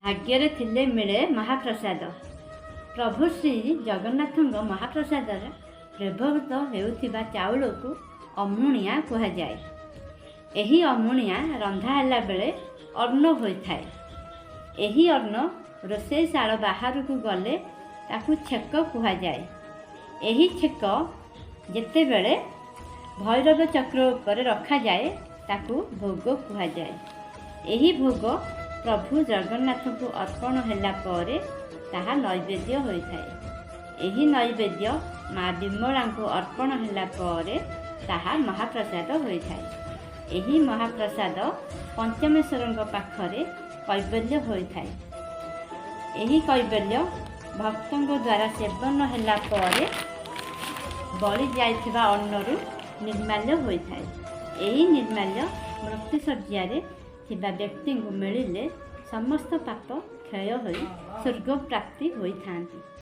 ଭାଗ୍ୟରେ ଥିଲେ ମିଳେ ମହାପ୍ରସାଦ। ପ୍ରଭୁ ଶ୍ରୀ ଜଗନ୍ନାଥଙ୍କ ମହାପ୍ରସାଦରେ ବ୍ୟବହୃତ ହେଉଥିବା ଚାଉଳକୁ ଅମୁଣିଆ କୁହାଯାଏ। ଏହି ଅମୁଣିଆ ରନ୍ଧା ହେଲା ବେଳେ ଅନ୍ନ ହୋଇଥାଏ। ଏହି ଅନ୍ନ ରୋଷେଇଶାଳ ବାହାରକୁ ଗଲେ ତାକୁ ଛେକ କୁହାଯାଏ। ଏହି ଛେକ ଯେତେବେଳେ ଭୈରବ ଚକ୍ର ଉପରେ ରଖାଯାଏ, ତାକୁ ଭୋଗ କୁହାଯାଏ। ଏହି ଭୋଗ ପ୍ରଭୁ ଜଗନ୍ନାଥଙ୍କୁ ଅର୍ପଣ ହେଲା ପରେ ତାହା ନୈବେଦ୍ୟ ହୋଇଥାଏ। ଏହି ନୈବେଦ୍ୟ ମା ବିମଳାଙ୍କୁ ଅର୍ପଣ ହେଲା ପରେ ତାହା ମହାପ୍ରସାଦ ହୋଇଥାଏ। ଏହି ମହାପ୍ରସାଦ ପଞ୍ଚମେଶ୍ୱରଙ୍କ ପାଖରେ କୈବଲ୍ୟ ହୋଇଥାଏ। ଏହି କୈବଲ୍ୟ ଭକ୍ତଙ୍କ ଦ୍ୱାରା ସେବନ ହେଲା ପରେ ବଳି ଯାଇଥିବା ଅନ୍ନରୁ ନିର୍ମାଲ୍ୟ ହୋଇଥାଏ। ଏହି ନିର୍ମାଲ୍ୟ ମୃତ୍ୟୁଶଯ୍ୟାରେ ଥିବା ବ୍ୟକ୍ତିଙ୍କୁ ମିଳିଲେ ସମସ୍ତ ପାପ କ୍ଷୟ ହୋଇ ସ୍ୱର୍ଗ ପ୍ରାପ୍ତି ହୋଇଥାନ୍ତି।